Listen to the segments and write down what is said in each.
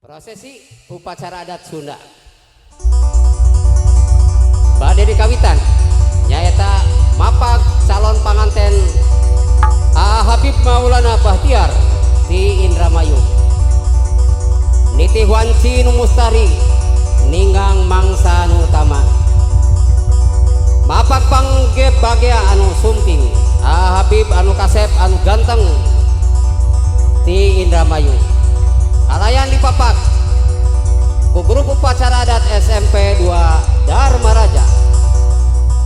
Prosesi upacara adat Sunda. Bade dikawitan nyaeta mapag calon panganten A Habib Maulana Bahtiar di Indramayu. Nitih wanci nu mustari ninggang mangsa nu utama. Mapag panggep bagea anu sumping A Habib anu kasep anu ganteng di Indramayu. Kalayan dipapak ku grup upacara adat SMP 2 Darmaraja.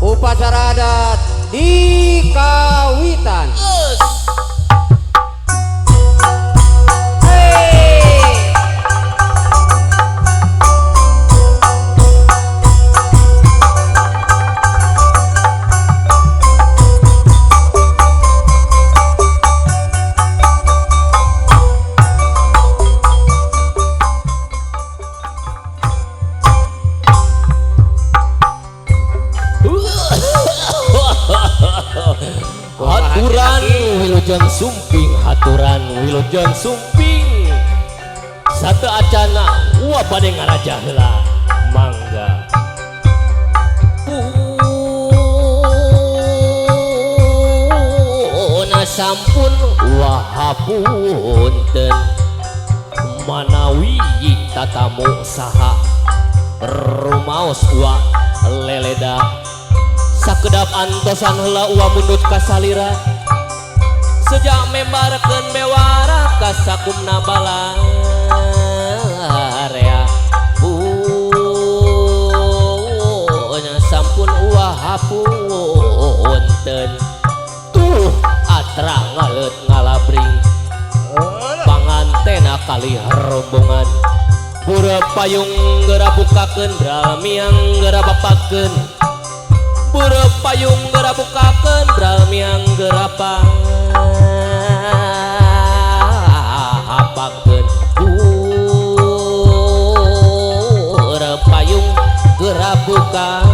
Upacara adat di Kawitan. Hey! Haturan wilujeng sumping, haturan wilujeng sumping. Satu acana wa bade ngaraja heula mangga. Puna sampun wahapunten manawi tatamu saha rumaos wa leleda. Sakedap antosan heula uwa mundut kasalira sejak membarkeun bewara kasakumna balarea. Punya sampun uwa hapunten tuh atra ngaleut ngalabring pangantena kali rombongan bure payung geura bukakeun bral miang geura bapakeun bure payung geura bukakeun bral miang geura papakeun bure payung geura bukakeun.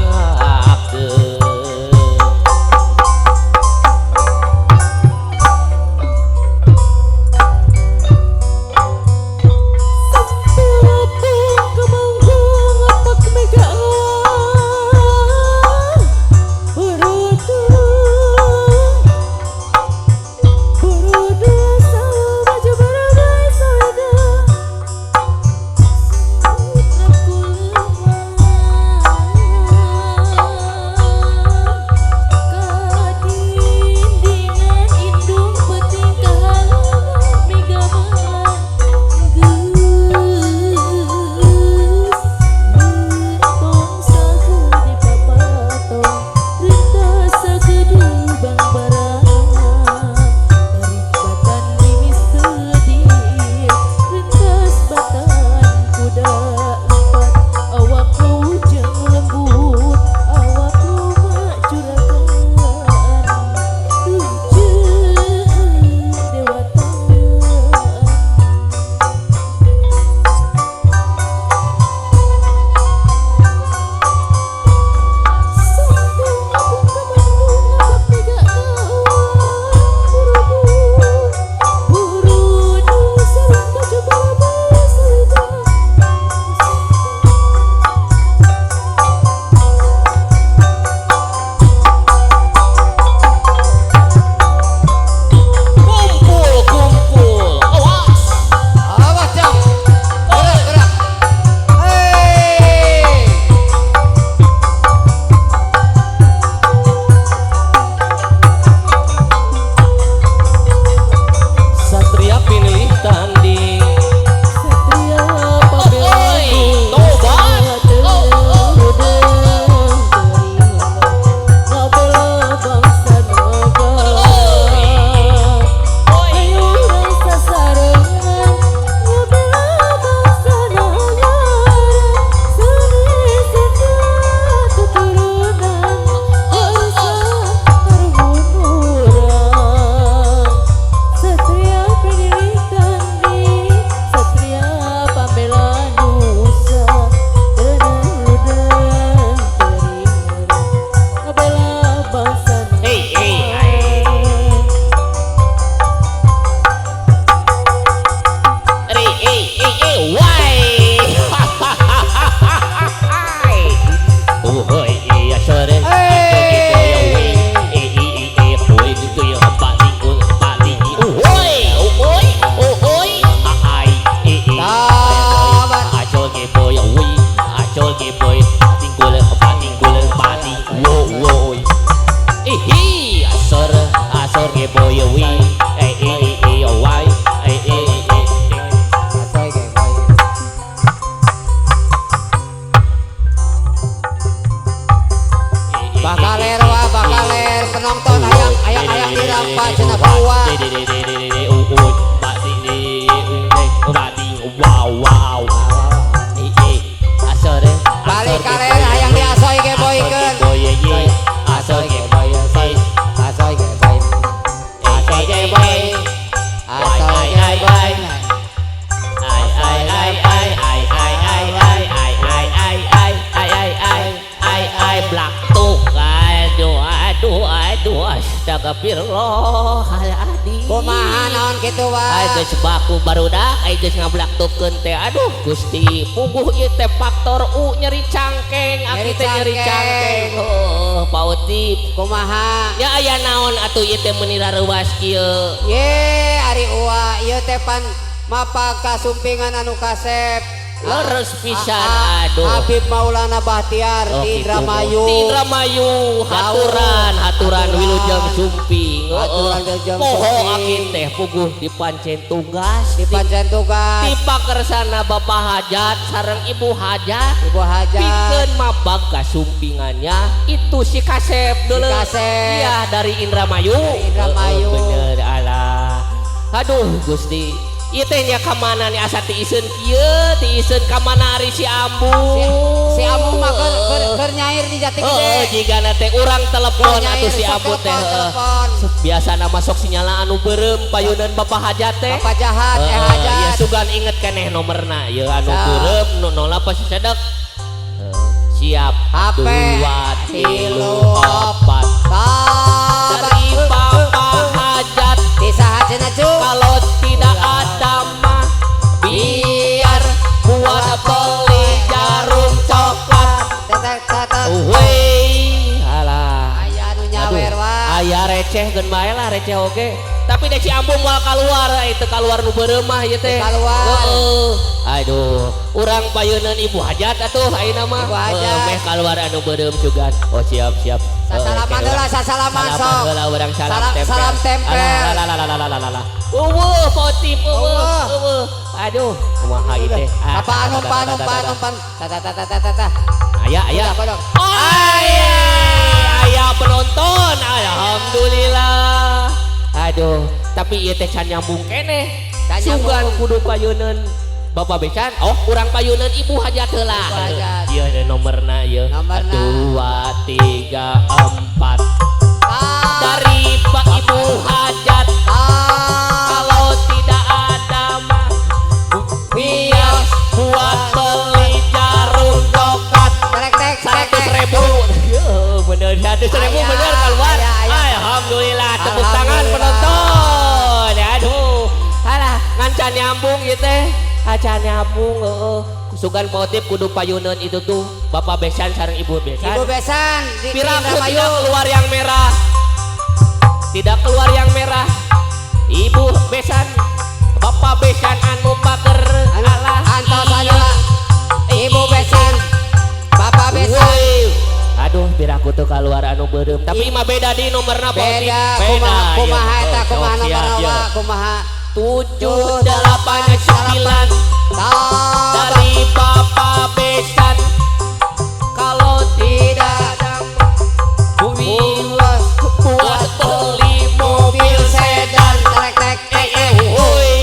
Wow. Eh eh. Asor eh. Balik kalen hayang diasoy ge boykeun. Boy ye. Asoy ge boy. Asoy ge boy. Asoy ge boy. Asoy ge boy. Ai ai ai ai ai ai ai ai ai ai ai ai ai ai ai ai ai blak tuh, aduh aduh aduh, astagfirullahaladzim. Kumaha, naon kitu wa? Ay geus baku barudak, ay geus ngablaktukeun teh. Aduh Gusti, puguh ieu teh faktor U, nyeri cangkeng aki Nyeri teh, nyeri cangkeng. cangkeng. Heuh, pautik. Kumaha? Ya, aya naon atuh ieu teh meuni rareuwas kieu? Ye, ari uwa ieu teh pan mapag kasumpingan anu kasep. Leres pisan, aduh. Habib Maulana Bahtiar Oh, di gitu. Indramayu. Di Indramayu, haturan, haturan. Haturan. Wilujeng sumping. Heeh. Haturan wilujeng Poho sumping. aki teh puguh dipancen tugas. Di pancen tugas. Di pakersana Bapak Hajat sareng Ibu Hajat. Ibu Hajat. Pikeun mapag kasumpingannya itu si Kasep dulu. Kasep. Iya, dari Indramayu. Dari Indramayu. Heeh, bener alah. Aduh Gusti. Ieu teh nya kamana nih, asa tiiseun kieu, tiiseun kamana ari si Ambu? Si Ambu mah keur nyair di Jati Heeh, Gede. jigana teh urang telepon Keur nyair, atuh si sok Ambu teh. telepon, Heeh. telepon. Biasana masuk sinyalna anu beureum payunan Bapak Hajat teh. Bapak Jahat, eh Heeh, Hajat. Iya, sugan inget keneh nomorna ieu anu Siap. beureum nu nolak pasti sedek. Heeh, siap. HP. Dua, tilu, opat. Tabat. Dari Bapak Hajat. Ti saha cenah, cu? Kalau tidak ada mah biar buat beli jarum coklat. Tetek tetek. Weh, alah. Aya anu nyawer Aduh, wa. aya receh geun bae lah, receh oge. Tapi deh si Ambu moal keluar, itu keluar nu beureum mah ieu teh. Teu kaluar. Heeh. Aduh, urang payeuneun Ibu Hajat atuh ayeuna mah. Ibu Hajat. Heeh, meh keluar anu beureum sugan. Oh, siap siap. Sasalaman heula, sasalaman Salaman sok. heula urang, salam Salam- tempel. salam tempel. Alah, alah, alah, alah, alah, alah. Eueuh, potip eueuh, Eueuh. eueuh. Aduh, kumaha ieu teh? Ah, Apaan, umpan umpan umpan. Ta ta ta ta ta ta. Aya, aya. Udah, kodok. Aya, aya penonton. Alhamdulillah. Aduh, tapi ieu teh can nyambung keneh. Can nyambung. Sugan kudu payuneun Bapak Besan. Oh, urang payuneun Ibu Hajat heula. Ibu Hajat. Ieu ada nomorna ieu. Nomorna. Dua, tiga, empat. Dari Pak Ibu Hajat. Kalau tidak ada mah biar buat beli jarum coklat. Trek trek. 100.000. Ya, bener 100.000. Aya, bener keluar. aya, aya. Alhamdulillah, tepuk tangan Alhamdulillah. penonton. Aduh, alah, ngan nyambung gitu teh, acan nyambung, heeh. Sugan motif kudu payuneun itu tuh Bapak Besan sareng Ibu Besan. Ibu Besan di Piraku Indramayu. tidak keluar yang merah, tidak keluar yang merah. Ibu Besan, Bapak Besan anu paker. Anu, alah, antos iya. anu Ibu Besan, Bapak Besan. Woi. Aduh, piraku tuh keluar anu beureum. Tapi mah beda di nomorna. Beda, kumaha kumaha eta, kumaha nomor wa, kumaha? 7 8 9. Dari Bapak Besan. Kalau Tidak tidak buat buat beli mobil sedan. Trek trek. Eh eh woi.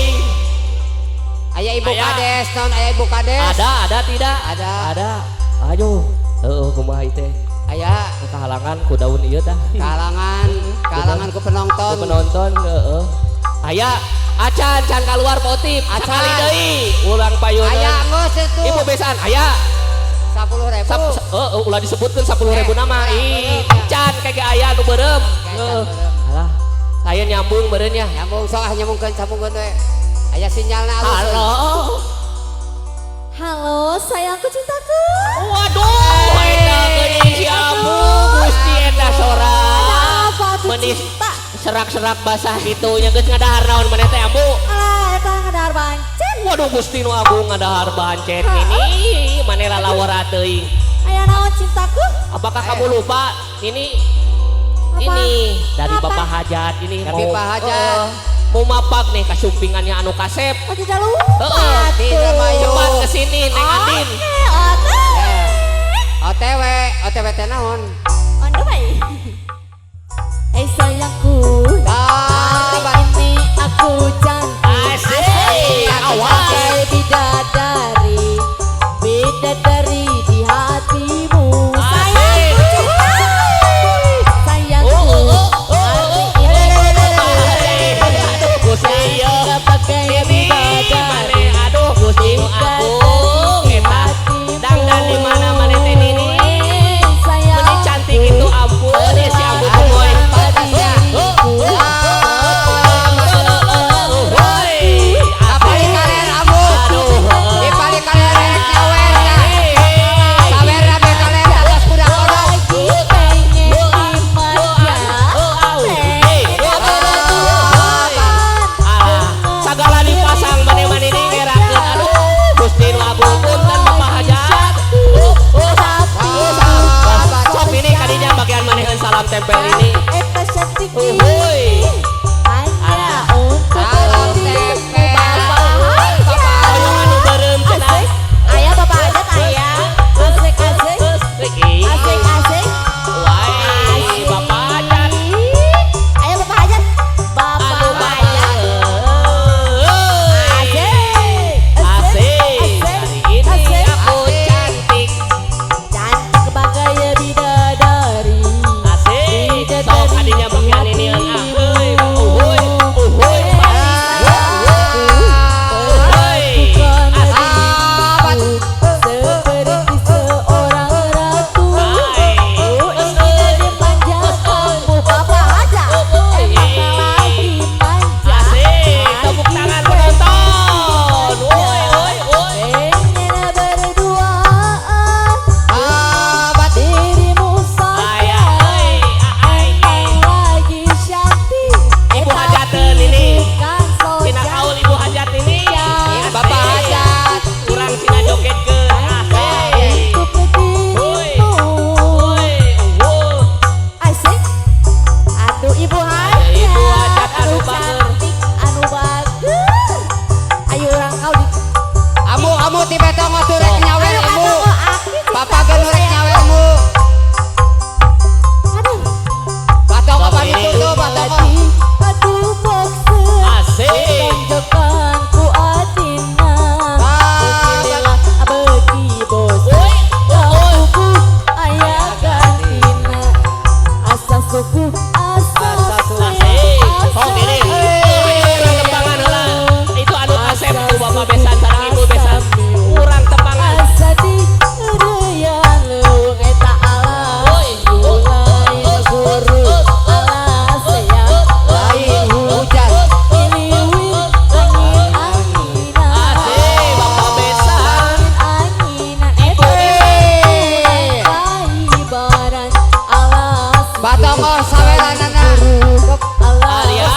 Aya Ibu Aya. Kades, non aya Ibu Kades. Ada tidak? Ada. Ada. Aduh, heeh, kumaha ieu teh? Aya. Kehalangan ku daun ieu tah. Kalangan, kalangan ku penonton. Ku penonton, heeh. Aya acan, can keluar motif. Acan. Sakali deui ulang payuneun. Aya geus itu. Ibu Besan aya. 10.000. Sap, oh, ulah disebutkeun 10.000 Eh, nama. ulah, Ih, beureum ya. can kage aya nu beureum. Can Heeh. beureum. Alah, saya nyambung beureun nya. Nyambung sok ah, nyambungkeun, sambungkeun we. Aya sinyalna alus. Halo. Halo, sayangku, cintaku. Waduh, eta geuning si Ambu, Gusti, eta sora. Ada apa tuh, Menis cinta? Serak-serak basah gitu nya, geus ngadahar naon maneh teh, Ambu? Alah, eta ngadahar bancet. Waduh, Gusti nu agung, ngadahar bancet ini maneh lalawara teuing. Aya naon, cintaku? Apakah kamu lupa ini? Apa? Ini dari Apa? Bapak Hajat ini. Dari mau Pak Hajat. Mau mapak nih kasumpingannya anu kasep. Oh, tidak lupa. Heeh. Tuh. Di Indramayu. Cepat ke sini, Neng Andin. Oke, oke. Ya. OTW, OTW teh naon? On the way. Hei sayangku, hari Tabat. ini aku cantik. Asik. Aku Awas. bagai bidadari. Patongo tuh rek nyawer ibu. Papa geus rek nyawermu. Aduh. Patongo panitu tuh patongo. Aduh boxer. Asik. Tonjokan ku adina. Ah, Beki bos. Oi, oi. Suku aya gantina. Asa suku asa Asik. Sok ini. Urang tepangan heula. Itu anu kasep ku Bapak besan sareng Ibu besan. Urang tepangan. Asa di reuyan leuweung eta alas. Oi. Lain guru alas ya. Lain hujan. Iliwin angin anginan. Asik Bapak besan. Angin anginan eta Hei. kahibaran alas. Patongo saweranana. Alas Alia. ya.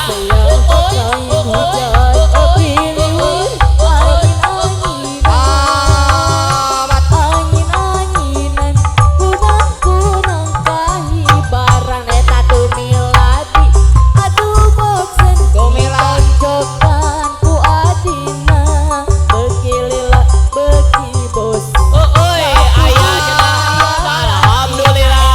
Lain hujan. Iliwin angin anginan. Ah, Angin-anginan kunang-kunang kahibaran eta tumiladi aduh boxen Tumiladi. tonjokan ku adina beuki lila beuki bosen Oi, aya cenah. Alhamdulillah.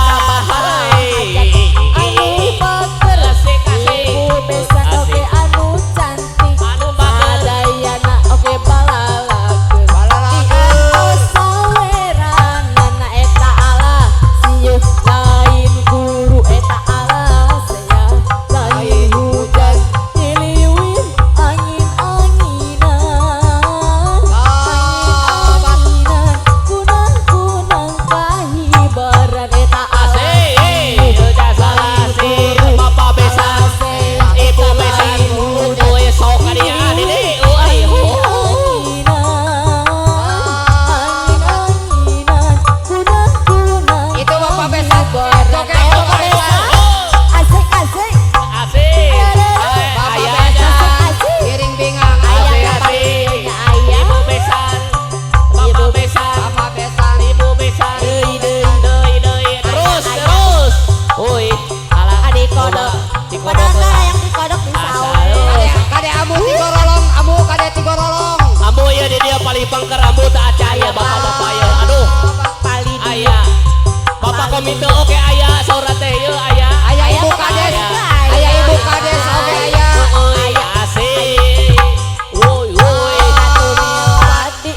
anu bager Asik, asik. ibu besan oge anu cantik Anu bager. sadayana oge balalakeun Balalakeun. Saweranana eta ala sieuh lain guru eta ala saya lain hujan tiliwin angin-anginan angin-anginan kunang-kunang kahibaran eta ala Asik. Udah salah sih Bapak besan. Ibu besan. Oi, sok kadieu ini. Oi. Angin-anginan kunang-kunang Itu Bapak besan. Joget Bapak besan. Asik asik Asik. Bapak Aya besan. asik. Iring bingang. Asik, Asik. asik. Ayah Ibu besan. Bapak besan. Bapak besan. Ibu besan. Deui deui Deui deui. Terus terus. Oi. Alah. Adik kodok. Di Padahal kodok. yang dikodok di sawah. Kade kade amu tigorolong, amu kade tigorolong. Ambu ya di dia paling pangker ambu tak acan ya bapak-bapak ya. Aduh. Pali Aya. Bapak komite oke aya saura teh ieu aya. Aya ibu Bapak kades. kades. Aya ibu kades oge aya. Oi asik. Woi woi. Adi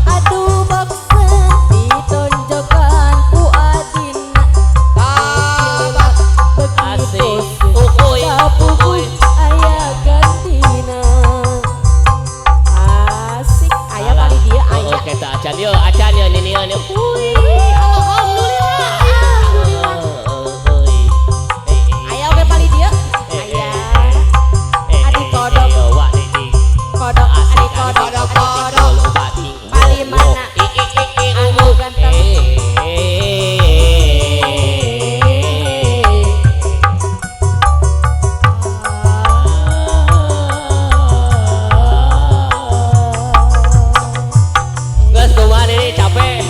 aduh boxen ditonjokan ku adina Bapak beki Asik. bosen Oi. sapuku aya gantina. Asik aya pali dia aya. Oke tak acan ieu acan ieu ninian ieu. Woi. Alhamdulillah. Alhamdulillah. Oi. Aya oge pali dia. Aya. Adi kodok. Kodok adi kodok. Kodok, kodok. Pali mana? Anu ganteng. Geus kumaha ini capek.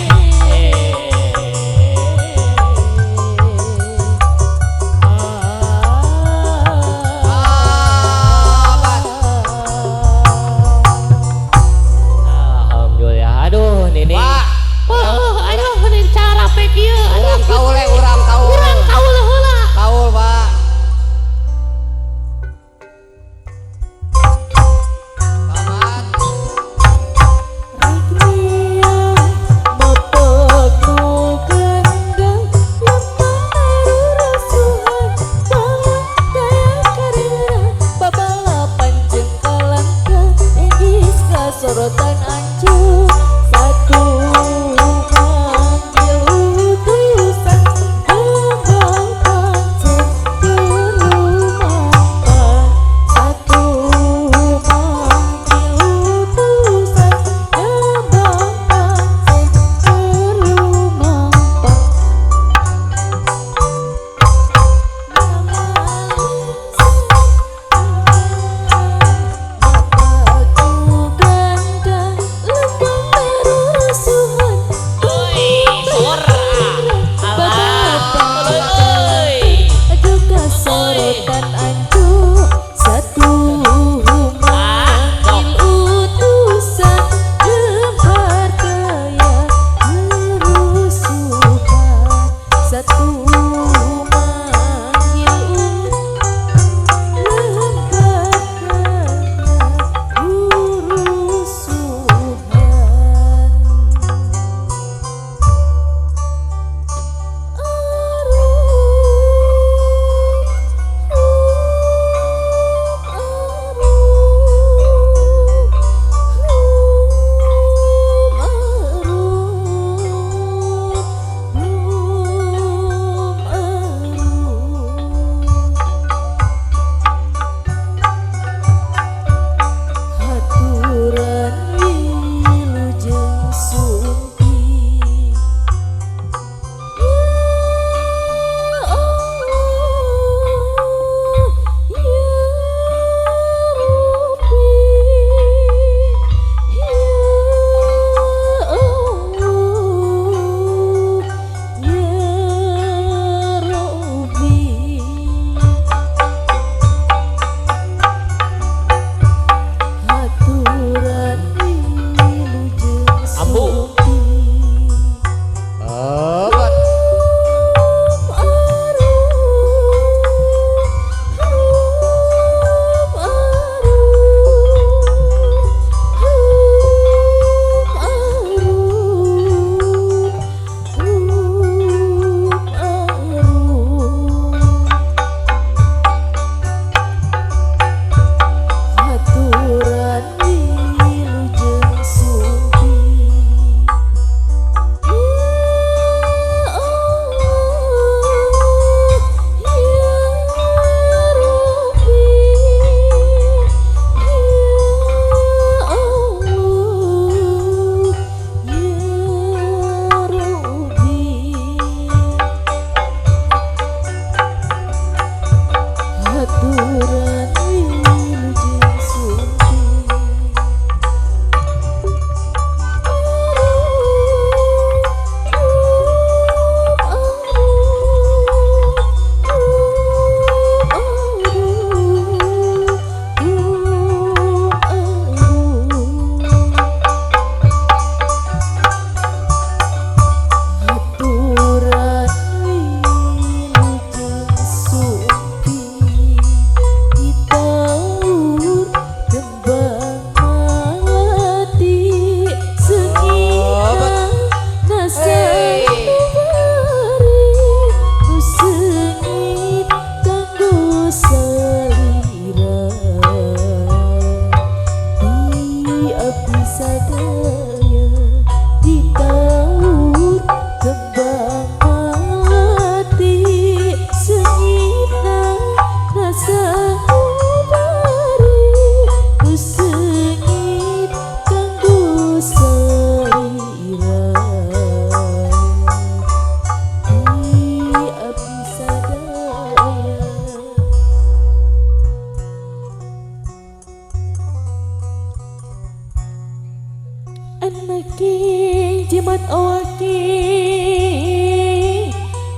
Jimat awaki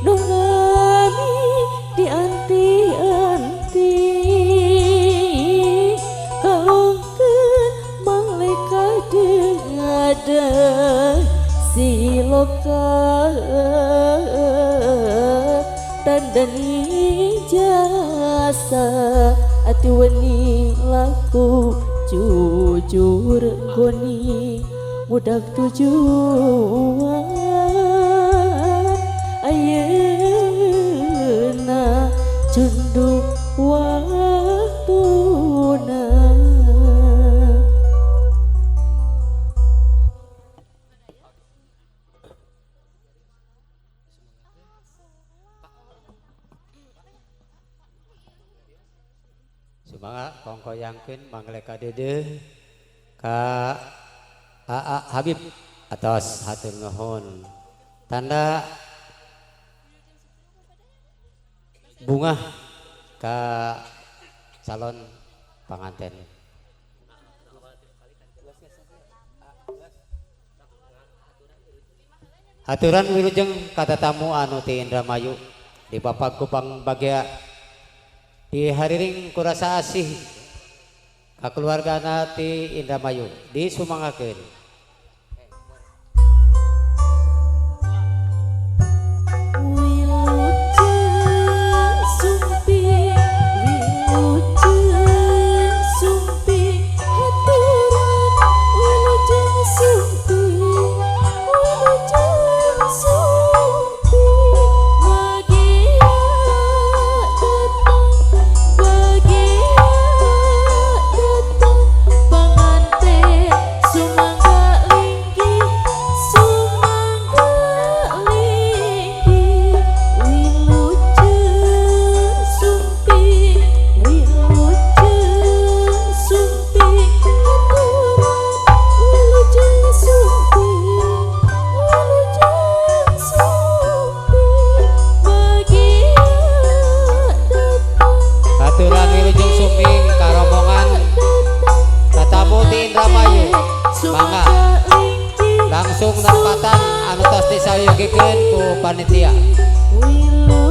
nu ngami dianti-anti kalungkeun mangleka deung siloka tandani jasa ati wening laku jujur goni budak tujuan ayeuna cunduk waktuna. Sumangga kongkoyangkeun mangleka deudeuh ka AA Habib atos hatur nuhun tanda bungah ka calon panganten. Haturan wilujeng ka tatamu anu ti Indramayu di Bapak Kupang Bagea di hariring kurasa asih ka keluargana ti Indramayu disumangakeun. Wilujeng sumping, wilujeng sumping, haturan wilujeng sumping, wilujeng sumping, bagia datang, bagia datang, panganten sumangga linggih, sumangga linggih, wilujeng sumping, wilujeng sumping, haturan wilujeng sumping, wilujeng sumping, bagia datang, Haturan wilujeng sumping ka rombongan tatamu ti Indramayu. Mangga langsung nempatan anu tos disayogikeun ku panitia. Wilujeng